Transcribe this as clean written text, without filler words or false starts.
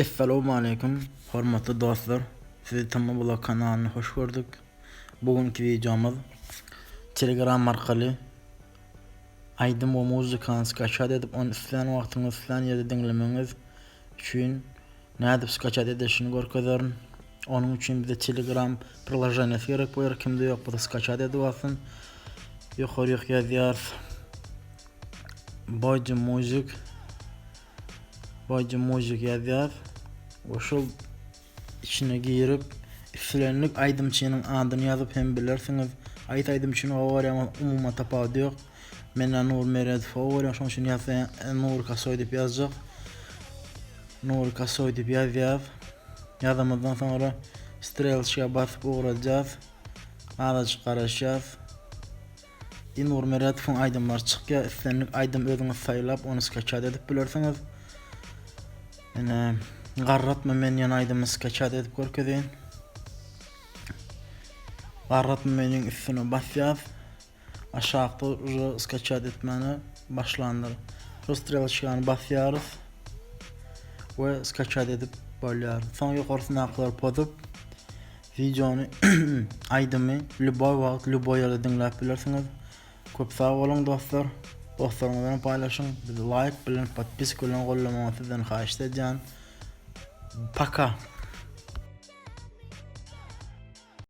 Essalowmaleýkum hormatly dostlar. Sizi Tama Blog kanalyna hoş gördük. Bu günki wideomyz Telegram arkaly aýdym we muzykany skaçat edip ony islän wagtyňyz islän ýerde diňlemegiňiz üçin nädip skaçat edilişini görkezerin. Onuň üçin bize Telegram priloženiýasy gerek bolar. Kimde ýok bolsa skaçat edip alsyn. Ýokaryk ýazýarys. Body Music Body Music ýazýar. We şol içine girip islendik aýdymçynyň adyny ýazyp hem bilersiňiz. Haýsy aýdymçyny gowy görýäňiz umuman tapawudy ýok. Men Nur Meredowy gowy görýän şonuň üçin ýazsa Nur Kasoý diýip ýazjak. Nur Kasoý diýip ýazýar. Ýazamyzdan soňra strelçka basyp ugradýas. Azajyk garaşýas. I Nur Meredowyň aýdymlary çykýar. Islendik aýdym özüňiz saýlap ony skaçat edip bilersiňiz. Ine Garratma men diýen aýdymy skaçat edip görkezeýin. Garratma meniň üstüne basýas. Aşakda uje skaçat etmäne başlandyr. Şu strelçkany basýarys we skaçat edip bolýar. Soň ýokarsyndakylar pozup Wideony aýdymy lýuboý wagt lýuboý ýerde diňläp bilersiňiz. Köp sag boluň dostlar. Dostlaryňyz bilen paýlaşyň. Bizi laýk bilen podpiska bilen gollamagyňyzy sizden haýyşt edýän. Paka.